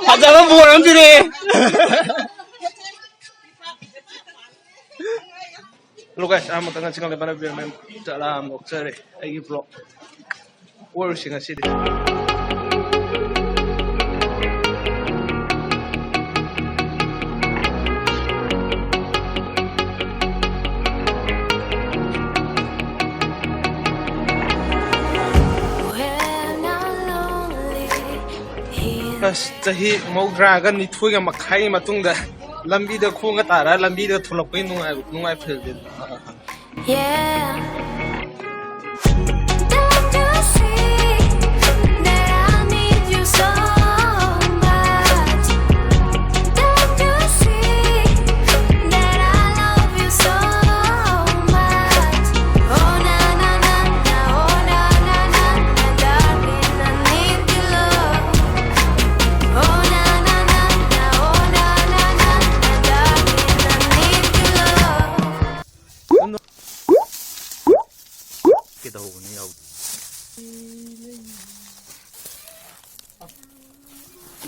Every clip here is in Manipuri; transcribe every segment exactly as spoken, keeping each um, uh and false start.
ꯐꯖꯕ ꯕꯣꯔ ꯑꯃ ꯄꯤꯔꯛꯑꯦ꯫ Hello guys, ꯑꯍꯥꯟꯕꯗ ꯉꯁꯤ ꯉꯥꯡꯂꯤꯕ ꯅꯕꯦꯝꯕꯔ ꯇꯔꯥ ꯑꯃ ꯑꯣꯛꯆꯔꯦ ꯑꯩꯒꯤ vlog꯫ ꯀꯣꯏꯔꯨꯁꯤ ꯉꯁꯤꯗꯤ꯫ ꯑꯁ, ꯆꯍꯤ ꯃꯧꯗ꯭ꯔꯥꯒ ꯅꯤꯊꯣꯏꯒ ꯃꯈꯥꯏꯒꯤ ꯃꯇꯨꯡꯗ ꯂꯝꯕꯤꯗ ꯈꯣꯡꯒ ꯇꯥꯔ ꯂꯝꯕꯤꯗ ꯊꯣꯛꯂꯛꯄꯒꯤ ꯅꯨꯡꯉꯥꯏ, ꯅꯨꯡꯉꯥꯏ ꯐꯦꯜꯗꯤ꯫ Yeah. Don't you see that I need you so much? Don't you see that I love you so much? Oh na na na na, oh na na na na, darling, I need your love. Oh na na na na, oh na na na na, darling, I need your love. ꯀꯩꯗꯧꯕꯅꯣ ꯌꯥꯎ-꯫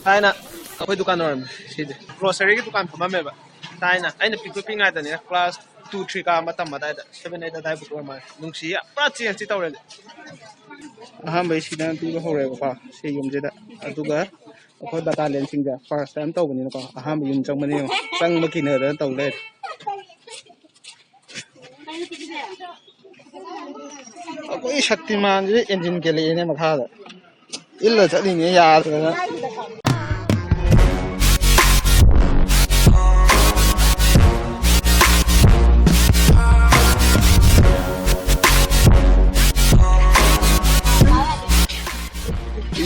ꯊꯥꯏꯅ ꯑꯩꯈꯣꯏ ꯗꯨꯀꯥꯟ ꯑꯣꯏꯔꯝꯃꯦ ꯁꯤꯗꯤ꯫ Groceryꯒꯤ ꯗꯨꯀꯥꯟ ꯐꯝꯃꯝꯃꯦꯕ ꯊꯥꯏꯅ꯫ ꯑꯩꯅ ꯄꯤꯛꯇꯨ ꯄꯤꯛꯉꯥꯏꯗꯅꯤꯅ, class two three ꯀꯥꯕ ꯃꯇꯝ ꯑꯗꯥꯏꯗ, seven eight ꯑꯗꯥꯏꯕꯨꯛ ꯑꯣꯏꯔ ꯃꯥꯜꯂꯦ꯫ ꯅꯨꯡꯁꯤꯌꯦ, ꯄꯨꯔꯥ changeꯇꯤ ꯇꯧꯔꯦ꯫ ꯑꯍꯥꯟꯕꯩ ꯁꯤꯗ ꯄꯤꯕ ꯍꯧꯔꯦꯕꯀꯣ, ꯁꯤ ꯌꯨꯝꯁꯤꯗ꯫ ꯑꯗꯨꯒ ꯑꯩꯈꯣꯏ ꯕꯇꯥꯂꯤꯌꯟꯁꯤꯡꯁꯦ first time ꯇꯧꯕꯅꯤꯅꯀꯣ, ꯑꯍꯥꯟꯕ ꯌꯨꯝ ꯆꯪꯕꯅꯤ ꯌꯦꯡꯉꯣ꯫ ꯆꯪꯕ ꯀꯤꯅꯗꯅ ꯇꯧ ꯂꯩꯔꯦ꯫ ꯑꯩꯈꯣꯏ ꯁꯛꯇꯤꯃꯥꯟꯁꯤꯗꯤ engine ꯀꯦꯜꯂꯛꯑꯦꯅꯦ ꯃꯈꯥꯗ꯫ ꯏꯜꯂ ꯆꯠꯂꯤꯅꯦ ꯌꯥꯗꯗꯅ꯫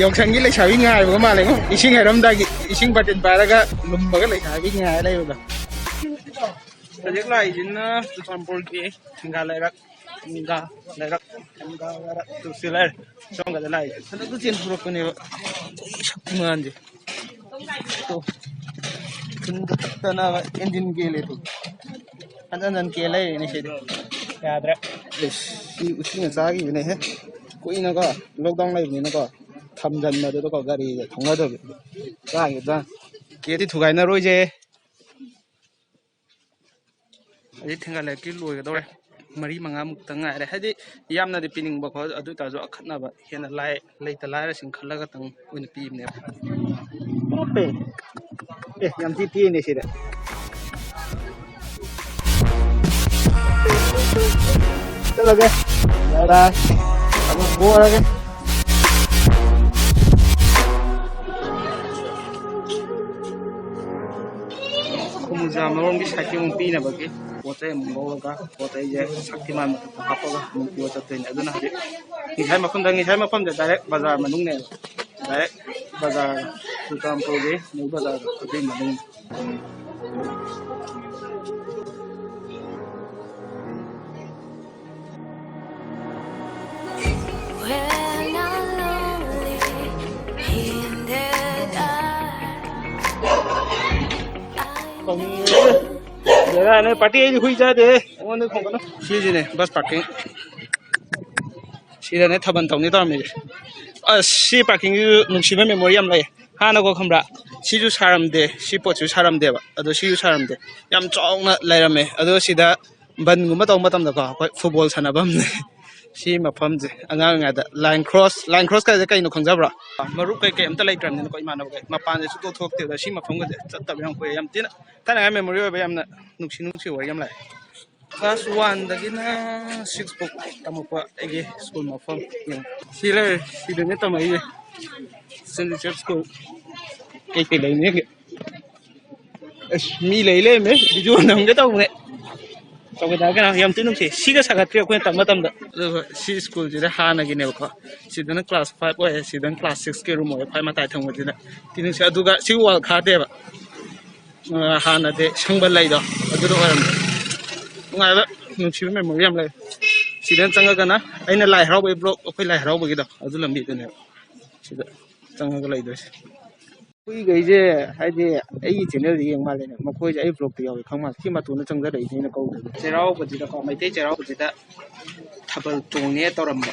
ꯌꯥꯎꯁꯪꯒꯤ ꯂꯩꯁꯥꯕꯤ ꯉꯥꯏꯕꯒ ꯃꯥꯜꯂꯦꯉꯣ꯫ ꯏꯁꯤꯡ ꯍꯩꯔꯝꯗꯥꯏꯒꯤ ꯏꯁꯤꯡ ꯕꯥꯇꯤꯟ ꯄꯥꯏꯔꯒ ꯂꯨꯝꯕꯒ ꯂꯩꯁꯥꯕꯤ ꯉꯥꯏꯔ ꯂꯩꯕꯗꯣ꯫ ꯍꯧꯖꯤꯛ ꯂꯥꯛꯏꯁꯤꯅ ꯆꯨꯔꯆꯥꯟꯄꯨꯔꯒꯤ ꯁꯤꯡꯒꯥ ꯂꯩꯔꯛ, ꯁꯤꯡꯒꯥ ꯂꯩꯔꯛ, ꯁꯤꯡꯒꯥ ꯂꯩꯔꯛ ꯇꯨ ꯁꯤ ꯂꯩꯔꯦ꯫ ꯁꯣꯝꯒꯗ ꯂꯥꯛꯏꯁꯦ ꯍꯟꯗꯛꯇ ꯆꯦꯟꯊꯣꯔꯛꯄꯅꯦꯕ꯫ ꯑꯩ ꯁꯛꯇꯤꯃꯥꯟꯁꯦ꯫ ꯇꯣ꯫ ꯊꯨꯟꯒ ꯇꯠꯇꯅꯕ engine ꯀꯦꯜꯂꯦ ꯇꯨ꯫ ꯍꯟꯖꯟ ꯍꯟꯖꯟ ꯀꯦꯜ ꯂꯩꯔꯦꯅꯦ ꯁꯤꯗꯤ꯫ ꯌꯥꯗ꯭ꯔꯦ꯫ ꯑꯩꯁ, ꯁꯤ ꯎꯆꯤꯅ ꯆꯥꯈꯤꯕꯅꯦꯍꯦ꯫ ꯀꯨꯏꯅꯀꯣ, ꯂꯣꯛꯗꯥꯎꯟ ꯂꯩꯕꯅꯤꯅꯀꯣ, ꯊꯝꯖꯟꯕꯗꯨꯗꯀꯣ, ꯒꯥꯔꯤꯁꯦ ꯊꯧꯅꯗꯕꯤ꯫ ꯆꯥꯈꯤꯕ ꯆꯥ꯫ ꯀꯦꯗꯤ ꯊꯨꯒꯥꯏꯅꯔꯣꯏꯁꯦ꯫ ꯍꯧꯖꯤꯛ ꯊꯦꯡꯒꯠꯂꯛꯀꯤ ꯂꯣꯏꯒꯗꯧꯔꯦ꯫ ꯃꯔꯤ ꯃꯉꯥꯃꯨꯛꯇ ꯉꯥꯏꯔꯦ꯫ ꯍꯥꯏꯗꯤ ꯌꯥꯝꯅꯗꯤ ꯄꯤꯅꯤꯡꯕꯀꯣ, ꯑꯗꯨ ꯑꯣꯏꯇꯥꯔꯁꯨ ꯑꯈꯠꯅꯕ ꯍꯦꯟꯅ ꯂꯥꯏ-, ꯂꯩꯇ ꯂꯥꯏꯔꯁꯤꯡ ꯈꯜꯂꯒꯇꯪ ꯑꯣꯏꯅ ꯄꯤꯕꯅꯦꯕ꯫ ꯄꯣꯞꯄꯦ꯫ ꯑꯦ, ꯌꯥꯝ ꯊꯤ ꯇꯦꯡꯅꯦ ꯁꯤꯗ꯫ ꯆꯠꯂꯒꯦ꯫ ꯌꯥꯔꯦ꯫ ꯑꯃꯨꯛ ꯄꯣꯔꯒꯦ꯫ ꯈꯨꯃꯨꯖꯥ ꯃꯔꯣꯝꯒꯤ ꯁꯥꯏꯠꯀꯤ ꯑꯃꯨꯛ ꯄꯤꯅꯕꯒꯤ ꯄꯣꯠ ꯆꯩ ꯑꯃꯨꯛ ꯂꯧꯔꯒ, ꯄꯣꯠ ꯆꯩꯁꯦ ꯁꯛꯇꯤꯃꯥꯟ ꯃꯊꯛꯇ ꯍꯥꯞꯄꯒ ꯑꯃꯨꯛ ꯄꯨꯔ ꯆꯠꯇꯣꯏꯅꯦ꯫ ꯑꯗꯨꯅ ꯍꯧꯖꯤꯛ ꯉꯁꯥꯏ ꯃꯐꯝꯗ, ꯉꯁꯥꯏ ꯃꯐꯝꯁꯦ ꯗꯥꯏꯔꯦꯛ ꯕꯖꯥꯔ ꯃꯅꯨꯡꯅꯦꯕ꯫ ꯗꯥꯏꯔꯦꯛ ꯕꯖꯥꯔ, ꯆꯨꯔꯆꯥꯟꯄꯨꯔꯒꯤ ꯅ꯭ꯌꯨ ꯕꯖꯥꯔ ꯑꯗꯨꯒꯤ ꯃꯅꯨꯡ꯫ ꯕꯦꯔꯥꯅꯦ, ꯄꯥꯔꯇꯤ ꯑꯩꯗꯤ ꯍꯨꯏ ꯆꯥꯗꯦ꯫ ꯑꯩꯉꯣꯟꯗ ꯈꯣꯡꯒꯅꯨ꯫ ꯁꯤꯁꯤꯅꯦ ꯕꯁ ꯄꯥꯔꯀꯤꯡ꯫ ꯁꯤꯗꯅꯦ ꯊꯥꯕꯜ ꯇꯧꯅꯤ ꯇꯧꯔꯝꯃꯤꯁꯦ꯫ ꯑꯁ, ꯁꯤ ꯄꯥꯔꯀꯤꯡꯁꯤꯁꯨ ꯅꯨꯡꯁꯤꯕ ꯃꯦꯃꯣꯔꯤ ꯌꯥꯝ ꯂꯩ꯫ ꯍꯥꯟꯅꯀꯣ ꯈꯪꯕ꯭ꯔꯥ? ꯁꯤꯁꯨ ꯁꯥꯔꯝꯗꯦ, ꯁꯤ ꯄꯣꯠꯁꯤꯁꯨ ꯁꯥꯔꯝꯗꯦꯕ꯫ ꯑꯗꯣ ꯁꯤꯁꯨ ꯁꯥꯔꯝꯗꯦ꯫ ꯌꯥꯝ ꯆꯥꯎꯅ ꯂꯩꯔꯝꯃꯦ꯫ ꯑꯗꯣ ꯁꯤꯗ ꯕꯟꯒꯨꯝꯕ ꯇꯧꯕ ꯃꯇꯝꯗꯀꯣ, ꯑꯩꯈꯣꯏ ꯐꯨꯠꯕꯣꯜ ꯁꯥꯟꯅꯐꯝꯅꯦ꯫ ꯁꯤ ꯃꯐꯝꯁꯦ ꯑꯉꯥꯡ ꯑꯣꯏꯔꯤꯉꯩꯗ line cross, line cross ꯀꯥꯏꯁꯦ ꯀꯩꯅꯣ ꯈꯪꯖꯕ꯭ꯔꯥ? ꯃꯔꯨꯞ ꯀꯩꯀꯩ ꯑꯝꯇ ꯂꯩꯇ꯭ꯔꯕꯅꯤꯅꯀꯣ, ꯏꯃꯥꯟꯅꯕꯈꯩ ꯃꯄꯥꯟꯗ ꯁꯨꯡꯊꯣꯛ ꯊꯣꯛꯇꯦꯕ꯫ ꯁꯤ ꯃꯐꯝꯒꯁꯦ ꯆꯠꯇꯕ ꯌꯥꯝ ꯀꯨꯏꯔꯦ꯫ ꯌꯥꯝ ꯊꯤꯅ ꯊꯥꯏꯅꯉꯥꯏ ꯃꯦꯃꯣꯔꯤ ꯑꯣꯏꯕ ꯌꯥꯝꯅ ꯅꯨꯡꯁꯤ ꯅꯨꯡꯁꯤ ꯋꯥꯔꯤ ꯌꯥꯝ ꯂꯥꯛꯑꯦ꯫ Class one ꯗꯒꯤꯅ six ꯐꯥꯎ ꯇꯝꯃꯛꯄ ꯑꯩꯒꯤ ꯁ꯭ꯀꯨꯜ ꯃꯐꯝ ꯌꯦꯡꯉꯨ꯫ ꯁꯤ ꯂꯩꯔꯦ, ꯁꯤꯗꯅꯦ ꯇꯝꯃꯛꯏꯁꯦ꯫ Saint Joseph School꯫ ꯀꯩꯀꯩ ꯂꯩꯅꯦꯒꯦ? ꯑꯁ, ꯃꯤ ꯂꯩ ꯂꯩꯔꯝꯃꯦ꯫ Video ꯅꯝꯒꯦ ꯇꯧꯕꯅꯦ꯫ ꯇꯧꯒꯦ ꯇꯧꯒꯦ ꯀꯩꯅꯣ, ꯌꯥꯝ ꯊꯤ ꯅꯨꯡꯁꯤ꯫ ꯁꯤꯒ ꯁꯥꯒꯠꯈ꯭ꯔꯦ ꯑꯩꯈꯣꯏꯅ ꯇꯝꯕ ꯃꯇꯝꯗ꯫ ꯑꯗꯨꯒ ꯁꯤ ꯁ꯭ꯀꯨꯜꯁꯤꯗ ꯍꯥꯟꯅꯒꯤꯅꯦꯕꯀꯣ꯫ ꯁꯤꯗꯅ class five ꯑꯣꯏꯔꯦ, ꯁꯤꯗꯅ class six ꯀꯤ room ꯑꯣꯏꯔꯦ, ꯈ꯭ꯋꯥꯏ ꯃꯇꯥꯏ ꯊꯪꯕꯁꯤꯅ꯫ ꯊꯤ ꯅꯨꯡꯁꯤ꯫ ꯑꯗꯨꯒ ꯁꯤ wall ꯈꯥꯗꯦꯕ꯫ ꯑ, ꯍꯥꯟꯅꯗꯤ ꯁꯪꯕ ꯂꯩꯗꯣ ꯑꯗꯨꯗꯣ ꯑꯣꯏꯔꯝꯃꯦ꯫ ꯅꯨꯡꯉꯥꯏꯕ, ꯅꯨꯡꯁꯤꯕ memory ꯌꯥꯝ ꯂꯩ꯫ ꯁꯤꯗ ꯆꯪꯉꯒꯅ ꯑꯩꯅ ꯂꯥꯏ ꯍꯔꯥꯎꯕꯒꯤ vlog, ꯑꯩꯈꯣꯏ ꯂꯥꯏ ꯍꯔꯥꯎꯕꯒꯤꯗꯣ ꯑꯗꯨ ꯂꯝꯕꯤꯗꯨꯅꯦꯕ ꯁꯤꯗ ꯆꯪꯉꯒ ꯂꯩꯗꯣꯏꯁꯦ꯫ ꯍꯨꯏꯈꯩꯁꯦ ꯍꯥꯏꯗꯤ ꯑꯩꯒꯤ channel ꯗ ꯌꯦꯡ ꯃꯥꯜꯂꯦꯅꯦ, ꯃꯈꯣꯏꯁꯦ ꯑꯩ vlog ꯇ ꯌꯥꯎꯋꯦ ꯈꯪ ꯃꯥꯜꯂꯦ꯫ ꯁꯤ ꯃꯇꯣꯟꯗ ꯆꯪꯖꯔꯛꯏꯁꯦ ꯑꯩꯅ ꯀꯧꯗꯕ꯫ ꯆꯩꯔꯥꯎꯕꯁꯤꯗꯀꯣ, ꯃꯩꯇꯩ ꯆꯩꯔꯥꯎꯕꯁꯤꯗ ꯊꯥꯕꯜ ꯆꯣꯡꯉꯦ ꯇꯧꯔꯝꯕ꯫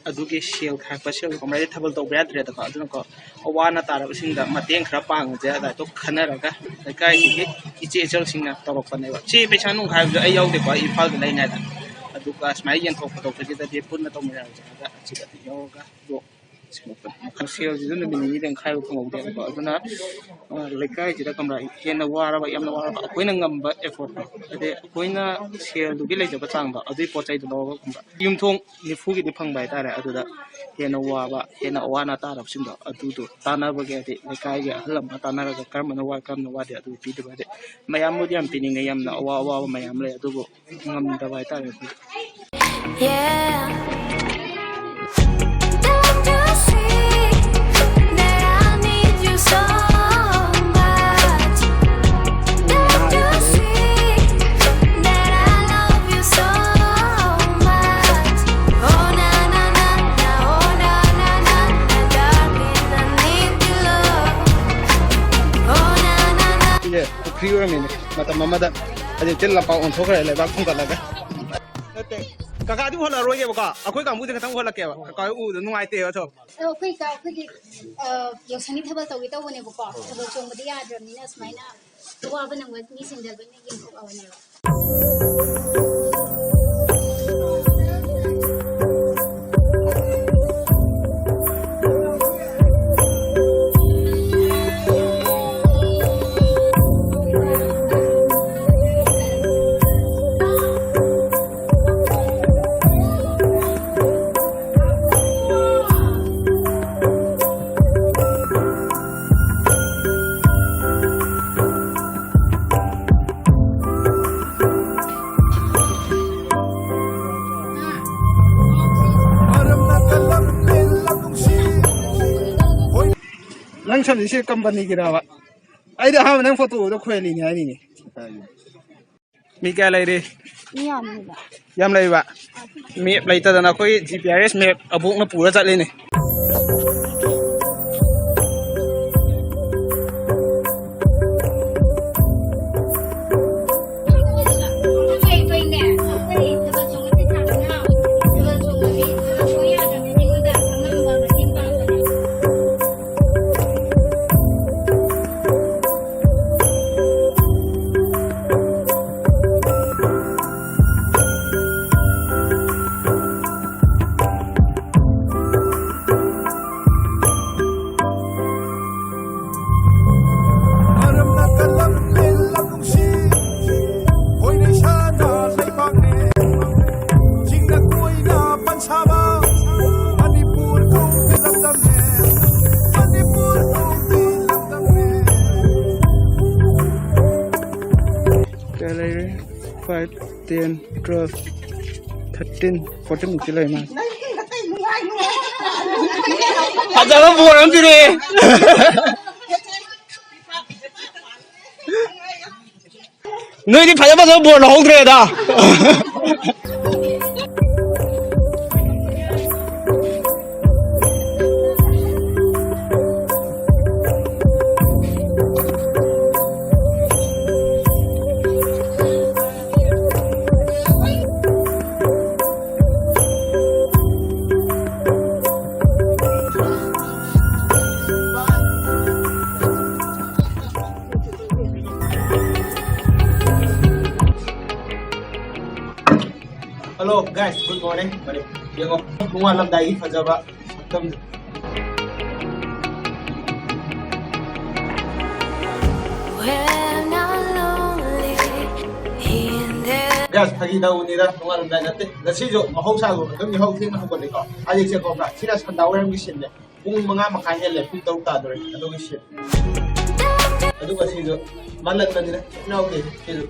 ꯑꯗꯨꯒꯤ ꯁꯦꯜ ꯈꯥꯏꯔꯛꯄ ꯁꯦꯜ ꯀꯃꯥꯏꯅ ꯊꯥꯕꯜ ꯇꯧꯕ ꯌꯥꯗ꯭ꯔꯦꯗꯀꯣ꯫ ꯑꯗꯨꯅꯀꯣ, ꯑꯋꯥ ꯑꯅꯥ ꯇꯥꯔꯕꯁꯤꯡꯗ ꯃꯇꯦꯡ ꯈꯔ ꯄꯥꯡꯉꯁꯦ ꯑꯗꯨꯗꯣ ꯈꯟꯅꯔꯒ ꯂꯩꯀꯥꯏꯁꯤꯒꯤ ꯏꯆꯦ ꯏꯆꯜꯁꯤꯡꯅ ꯇꯧꯔꯛꯄꯅꯦꯕ꯫ ꯁꯤ ꯄꯩꯁꯥ ꯅꯨꯡ ꯈꯥꯏꯕꯁꯨ ꯑꯩ ꯌꯥꯎꯗꯦꯀꯣ, ꯑꯩ ꯏꯝꯐꯥꯜꯗ ꯂꯩꯉꯥꯏꯗ꯫ ꯑꯗꯨꯒ ꯁꯨꯃꯥꯏꯅ ꯌꯦꯟꯊꯣꯛ ꯈꯣꯠꯇꯣꯛꯄꯁꯤꯗꯗꯤ ꯄꯨꯟꯅ ꯇꯧꯃꯤꯟꯅꯔꯁꯦ ꯍꯥꯏꯔꯒ ꯑꯁꯤꯗ ꯌꯧꯔꯒ ꯁꯦꯜꯁꯤꯁꯨ ꯅꯨꯃꯤꯠ ꯅꯤꯅꯤꯗꯪ ꯈꯥꯏꯕ ꯐꯪꯍꯧꯗꯦꯕꯀꯣ꯫ ꯑꯗꯨꯅ, ꯑ, ꯂꯩꯀꯥꯏꯁꯤꯗ ꯈꯪꯕ꯭ꯔꯥ, ꯍꯦꯟꯅ ꯋꯥꯔꯕ, ꯌꯥꯝꯅ ꯋꯥꯔꯕ, ꯑꯩꯈꯣꯏꯅ ꯉꯝꯕ ꯑꯦꯐꯣꯔꯠꯇꯣ, ꯍꯥꯏꯗꯤ ꯑꯩꯈꯣꯏꯅ ꯁꯦꯜꯗꯨꯒꯤ ꯂꯩꯖꯕ ꯆꯥꯡꯗꯣ, ꯑꯗꯨꯒꯤ ꯄꯣꯠ ꯆꯩꯗꯣ ꯂꯧꯔꯒ ꯈꯪꯕ꯭ꯔꯥ, ꯌꯨꯝꯊꯣꯡ ꯅꯤꯐꯨꯒꯤꯗꯤ ꯐꯪꯕ ꯍꯥꯏꯇꯥꯔꯦ꯫ ꯑꯗꯨꯗ ꯍꯦꯟꯅ ꯋꯥꯕ, ꯍꯦꯟꯅ ꯑꯋꯥ ꯑꯅꯥ ꯇꯥꯔꯕꯁꯤꯡꯗꯣ, ꯑꯗꯨꯗꯣ ꯇꯥꯟꯅꯕꯒꯤ, ꯍꯥꯏꯗꯤ ꯂꯩꯀꯥꯏꯒꯤ ꯑꯍꯜ ꯑꯃ ꯇꯥꯟꯅꯔꯒ ꯀꯔꯝꯕꯅ ꯋꯥꯏ, ꯀꯔꯝꯕꯅ ꯋꯥꯗꯦ, ꯑꯗꯨ ꯄꯤꯗꯕ, ꯍꯥꯏꯗꯤ ꯃꯌꯥꯝꯕꯨꯗꯤ ꯌꯥꯝ ꯄꯤꯅꯤꯡꯉꯦ, ꯌꯥꯝꯅ ꯑꯋꯥ ꯑꯋꯥꯕ ꯃꯌꯥꯝ ꯂꯩ, ꯑꯗꯨꯕꯨ ꯉꯝꯗꯕ ꯍꯥꯏꯇꯥꯔꯦ ꯑꯩꯈꯣꯏ꯫ Yeah. Don't you see that I need you so much? Don't you see that I love you so much? Oh, na, na, na, na, oh, na, na, na, na, darling, I need your love. Oh, na, na, na. ꯁꯤꯁꯦ ꯄꯨꯈ꯭ꯔꯤ ꯑꯣꯏꯔꯝꯃꯤꯅꯦ ꯃꯇꯝ ꯑꯃꯗ꯫ ꯍꯧꯖꯤꯛꯇꯤ ꯂꯝꯄꯥꯛ ꯑꯣꯟꯊꯣꯛꯈ꯭ꯔꯦ, ꯂꯩꯕꯥꯛ ꯈꯨꯝꯒꯠꯂꯒ꯫ ꯅꯠꯇꯦ, ꯀꯀꯥꯗꯤ ꯎꯍꯜꯂꯔꯣꯏꯒꯦꯕꯀꯣ, ꯑꯩꯈꯣꯏ ꯀꯥꯡꯕꯨꯁꯦ ꯈꯤꯇꯪ ꯎꯍꯜꯂꯛꯀꯦꯕ꯫ ꯀꯀꯥ ꯍꯣꯏ ꯎꯕꯗꯣ ꯅꯨꯡꯉꯥꯏꯇꯦꯕ ꯁꯨꯝ꯫ ꯑꯗꯣ ꯑꯩꯈꯣꯏ ꯀꯥ-, ꯑꯩꯈꯣꯏꯒꯤ, ꯑ, ꯌꯥꯎꯁꯪꯒꯤ ꯊꯥꯕꯜ ꯇꯧꯒꯦ ꯇꯧꯕꯅꯦꯕꯀꯣ, ꯊꯥꯕꯜ ꯆꯣꯡꯕꯗꯤ ꯌꯥꯗ꯭ꯔꯕꯅꯤꯅ ꯁꯨꯃꯥꯏꯅ ꯑꯋꯥꯕ ꯅꯪꯕ ꯃꯤꯁꯤꯡꯗ ꯂꯣꯏꯅ ꯌꯦꯡꯊꯣꯛꯑꯕꯅꯦꯕ꯫ ꯅꯪ ꯁꯝꯁꯤꯁꯦ ꯀꯝꯄꯅꯤꯒꯤꯔꯕ? ꯑꯩꯗꯤ ꯑꯍꯥꯟꯕ ꯅꯪ ꯐꯣꯇꯣ ꯎꯕꯗ ꯈꯣꯏꯍꯜꯂꯤꯅꯦ ꯍꯥꯏꯔꯤꯅꯦ꯫ ꯃꯤ ꯀꯌꯥ ꯂꯩꯔꯤ? ꯃꯤ ꯌꯥꯝꯃꯤꯗ꯫ ꯌꯥꯝ ꯂꯩꯕ? ꯃꯦꯞ ꯂꯩꯇꯗꯅ ꯑꯩꯈꯣꯏ ꯖꯤ ꯄꯤ ꯑꯥꯔ ꯑꯦꯁ ꯃꯦꯞ ꯑꯕꯣꯛꯅ ꯄꯨꯔ ꯆꯠꯂꯤꯅꯦ꯫ Ten, twelve, thirteen, fourteen ꯃꯨꯛꯇꯤ ꯂꯩ ꯃꯥꯜꯂꯦ꯫ ꯐꯖꯕ ꯕꯣꯔ ꯑꯃ ꯄꯤꯔꯛꯑꯦ꯫ ꯅꯣꯏꯗꯤ ꯐꯖ ꯐꯖꯕ ꯕꯣꯔ ꯂꯧꯍꯧꯗ꯭ꯔꯦꯗ꯫ Hello guys, good morning. ꯌꯦꯡꯉꯣ, ꯅꯣꯡꯉꯥꯜꯂꯝꯗꯥꯏꯒꯤ ꯐꯖꯕ ꯁꯛꯇꯝꯁꯦ꯫ We're not lonely in there. Guys, ꯐꯥꯒꯤ ꯇꯧꯕꯅꯤꯗ, ꯅꯣꯡꯉꯥꯜꯂꯝꯗꯥꯏ ꯅꯠꯇꯦ꯫ ꯉꯁꯤꯁꯨ ꯃꯍꯧꯁꯥꯒꯨꯝꯕ ꯑꯗꯨꯝ ꯌꯥꯍꯧ ꯊꯦꯡꯅ ꯍꯧꯒꯠꯂꯤꯀꯣ꯫ ꯍꯧꯖꯤꯛꯁꯦ ꯀꯣ, ꯁꯤꯅ ꯁꯟꯗꯥ ꯋꯥꯏꯔꯝꯒꯤ ꯁꯤꯟꯅꯦ꯫ ꯄꯨꯡ ꯃꯉꯥ ꯃꯈꯥꯏ ꯍꯦꯜꯂꯦ, ꯄꯨꯡ ꯇꯔꯨꯛ ꯇꯥꯗꯣꯔꯦ꯫ ꯑꯗꯨꯒꯤ ꯁꯤꯟ, ꯑꯗꯨꯒ ꯁꯤꯁꯨ ꯃꯥꯂꯛꯇꯅꯤꯗ, ꯌꯥꯎꯗꯦ ꯁꯤꯁꯨ꯫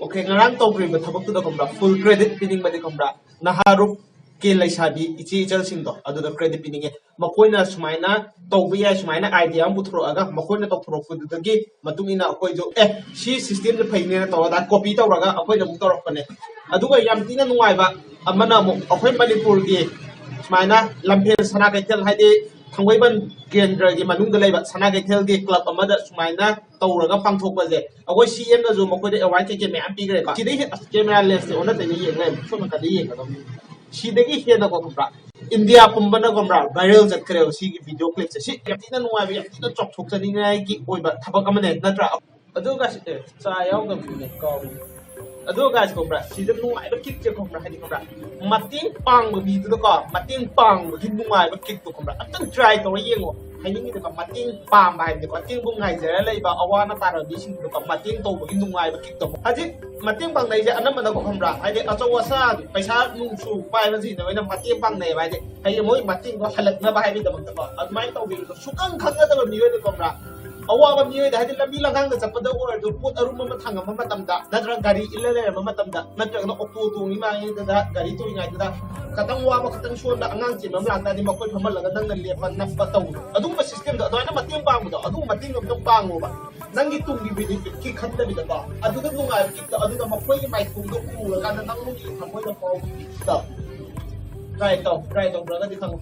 Okay, ꯉꯔꯥꯡ ꯇꯧꯈ꯭ꯔꯤꯕ ꯊꯕꯛꯇꯨꯗ ꯈꯪꯕ꯭ꯔꯥ, full credit ꯄꯤꯅꯤꯡꯕꯗꯤ ꯈꯪꯕ꯭ꯔꯥ, ꯅꯍꯥꯔꯨꯞ ꯀꯦ ꯂꯩꯁꯥꯕꯤ ꯏꯆꯦ ꯏꯆꯜꯁꯤꯡꯗꯣ ꯑꯗꯨꯗ credit ꯄꯤꯅꯤꯡꯉꯦ꯫ ꯃꯈꯣꯏꯅ ꯁꯨꯃꯥꯏꯅ ꯇꯧꯕ ꯌꯥꯏ, ꯁꯨꯃꯥꯏꯅ idea ꯑꯃ ꯄꯨꯊꯣꯔꯛꯑꯒ ꯃꯈꯣꯏꯅ ꯇꯧꯊꯣꯔꯛꯄꯗꯨꯗꯒꯤ ꯃꯇꯨꯡ ꯏꯟꯅ ꯑꯩꯈꯣꯏꯁꯨ, "ꯑꯦ, ꯁꯤ systemꯁꯦ ꯐꯩꯅꯦꯅ" ꯇꯧꯔꯒ copy ꯇꯧꯔꯒ ꯑꯩꯈꯣꯏꯅ ꯑꯃꯨꯛ ꯇꯧꯔꯛꯄꯅꯦ꯫ ꯑꯗꯨꯒ ꯌꯥꯝ ꯊꯤꯅ ꯅꯨꯡꯉꯥꯏꯕ ꯑꯃꯅ ꯑꯃꯨꯛ ꯑꯩꯈꯣꯏ ꯃꯅꯤꯄꯨꯔꯒꯤ ꯁꯨꯃꯥꯏꯅ ꯂꯝꯐꯦꯜ ꯁꯅꯥ ꯀꯩꯊꯦꯜ, ꯍꯥꯏꯗꯤ ꯊꯥꯡꯃꯩꯕꯟ ꯀꯦꯟꯗ꯭ꯔꯒꯤ ꯃꯅꯨꯡꯗ ꯂꯩꯕ ꯁꯅꯥ ꯀꯩꯊꯦꯜꯒꯤ club ꯑꯃꯗ ꯁꯨꯃꯥꯏꯅ ꯇꯧꯔꯒ ꯄꯥꯡꯊꯣꯛꯄꯁꯦ, ꯑꯩꯈꯣꯏ CMꯅꯁꯨ ꯃꯈꯣꯏꯗ award ꯀꯩꯀꯩ ꯃꯌꯥꯝ ꯄꯤꯈ꯭ꯔꯦꯀꯣ꯫ ꯁꯤꯗꯩ ꯍꯦꯟꯅ camera lensꯁꯦ ꯑꯣꯟꯅ ꯇꯩꯅ ꯌꯦꯡ ꯂꯩꯔꯦ, ꯁꯣꯝ ꯅꯥꯀꯟꯗ ꯌꯦꯡꯒꯗꯕꯅꯤ꯫ ꯁꯤꯗꯒꯤ ꯍꯦꯟꯅꯀꯣ ꯈꯪꯕ꯭ꯔꯥ, ꯏꯟꯗꯤꯌꯥ ꯄꯨꯝꯕꯅ ꯈꯪꯕ꯭ꯔꯥ, viral ꯆꯠꯈ꯭ꯔꯦꯕ ꯁꯤꯒꯤ video clipꯁꯦ꯫ ꯁꯤ ꯌꯥꯝ ꯊꯤꯅ ꯅꯨꯡꯉꯥꯏꯕ, ꯌꯥꯝ ꯊꯤꯅ ꯆꯥꯎꯊꯣꯛꯆꯅꯤꯡꯉꯥꯏꯒꯤ ꯑꯣꯏꯕ ꯊꯕꯛ ꯑꯃꯅꯦ, ꯅꯠꯇ꯭ꯔꯥ? ꯑꯗꯨꯒ ꯁꯤ, ꯑꯦ, ꯆꯥ ꯌꯥꯎꯗꯕꯅꯤꯅꯦ, ꯀꯥꯎꯔꯤꯅꯦ꯫ ꯑꯗꯨꯒ guys ꯈꯪꯕ꯭ꯔꯥ, ꯁꯤꯗ ꯅꯨꯡꯉꯥꯏꯕ kickꯁꯦ ꯈꯪꯕ꯭ꯔꯥ, ꯍꯥꯏꯗꯤ ꯈꯪꯕ꯭ꯔꯥ, ꯃꯇꯦꯡ ꯄꯥꯡꯕ ꯃꯤꯗꯨꯗꯀꯣ, ꯃꯇꯦꯡ ꯄꯥꯡꯕꯒꯤ ꯅꯨꯡꯉꯥꯏꯕ kickꯇꯣ ꯈꯪꯕ꯭ꯔꯥ, ꯑꯝꯇꯪ try ꯇꯧꯔ ꯌꯦꯡꯉꯣ꯫ ꯍꯥꯏꯅꯤꯡꯉꯤꯗꯀꯣ, ꯃꯇꯦꯡ ꯄꯥꯡꯕ ꯍꯥꯏꯕꯅꯤꯀꯣ, ꯃꯇꯦꯡꯕꯨ ꯉꯥꯏꯖꯔ ꯂꯩꯕ ꯑꯋꯥ ꯑꯅꯥ ꯇꯥꯔꯕ ꯃꯤꯁꯤꯡꯗꯨꯗꯀꯣ ꯃꯇꯦꯡ ꯇꯧꯕꯒꯤ ꯅꯨꯡꯉꯥꯏꯕ kickꯇꯣ꯫ ꯍꯧꯖꯤꯛ ꯃꯇꯦꯡ ꯄꯥꯡꯅꯩꯁꯦ ꯑꯅꯝꯕꯅꯀꯣ ꯈꯪꯕ꯭ꯔꯥ, ꯍꯥꯏꯗꯤ ꯑꯆꯧ ꯑꯁꯥꯡ, ꯄꯩꯁꯥ ꯅꯨꯡꯁꯨ ꯄꯥꯏꯕꯁꯤꯡꯅ ꯑꯣꯏꯅ ꯃꯇꯦꯡ ꯄꯥꯡꯅꯩꯌꯦꯕ꯫ ꯍꯥꯏꯗꯤ, ꯍꯥꯏꯗꯤ ꯃꯣꯏ ꯃꯇꯦꯡꯗꯣ ꯍꯜꯂꯛꯅꯕ ꯍꯥꯏꯕꯒꯤꯗꯃꯛꯇꯀꯣ, ꯑꯗꯨꯃꯥꯏꯅ ꯇꯧꯕꯤꯕꯗꯣ ꯁꯨꯛꯈꯪ ꯈꯪꯅꯗꯕ ꯃꯤꯑꯣꯏꯗ ꯈꯪꯕ꯭ꯔꯥ, ꯑꯋꯥꯕ ꯃꯤꯑꯣꯏꯗ, ꯍꯥꯏꯗꯤ ꯂꯝꯕꯤ ꯂꯝꯈꯥꯡꯗ ꯆꯠꯄꯗ ꯑꯣꯏꯔꯁꯨ, ꯄꯣꯠ ꯑꯔꯨꯝꯕ ꯑꯃ ꯊꯥꯡꯉꯝꯕ ꯃꯇꯝꯗ, ꯅꯠꯇ꯭ꯔꯒ ꯒꯥꯔꯤ ꯏꯜꯂ ꯂꯩꯔꯝꯕ ꯃꯇꯝꯗ, ꯅꯠꯇ꯭ꯔꯒꯅ ꯑꯣꯛꯇꯣ ꯇꯣꯡꯉꯤꯉꯩꯗꯨꯗ, ꯒꯥꯔꯤ ꯇꯣꯡꯉꯤꯉꯩꯗꯨꯗ ꯈꯇꯪ ꯋꯥꯕ, ꯈꯇꯪ ꯁꯣꯟꯕ ꯑꯉꯥꯡ ꯆꯦꯟꯕ ꯑꯃ ꯂꯥꯛꯇꯥꯔꯗꯤ ꯃꯈꯣꯏ ꯐꯝꯍꯜꯂꯒ ꯅꯪꯅ ꯂꯦꯞꯄ ꯅꯞꯄ ꯇꯧꯕꯗꯣ, ꯑꯗꯨꯒꯨꯝꯕ ꯁꯤꯁꯇꯦꯝꯗꯣ ꯑꯗꯨꯃꯥꯏꯅ ꯃꯇꯦꯡ ꯄꯥꯡꯕꯗꯣ, ꯑꯗꯨꯒꯨꯝꯕ ꯃꯇꯦꯡ ꯑꯝꯇꯪ ꯄꯥꯡꯉꯣꯕ꯫ ꯅꯪꯒꯤ ꯇꯨꯡꯒꯤ ꯕꯦꯅꯤꯐꯤꯠꯀꯤ ꯈꯟꯗꯕꯤꯗꯀꯣ, ꯑꯗꯨꯗ ꯅꯨꯡꯉꯥꯏꯕ ꯀꯤꯞꯇꯣ ꯑꯗꯨꯗ ꯃꯈꯣꯏꯒꯤ ꯃꯥꯏꯊꯣꯡꯗꯣ ꯎꯔꯀꯥꯟꯗ ꯅꯪꯒꯤ ꯊꯃꯣꯏꯗ ꯐꯥꯎꯕ ꯀꯤꯞꯇꯣ ꯇ꯭ꯔꯥꯏ ꯇꯧ꯫ ꯇ꯭ꯔꯥꯏ ꯇꯧꯗ꯭ꯔꯒꯗꯤ ꯈꯪꯉꯣ꯫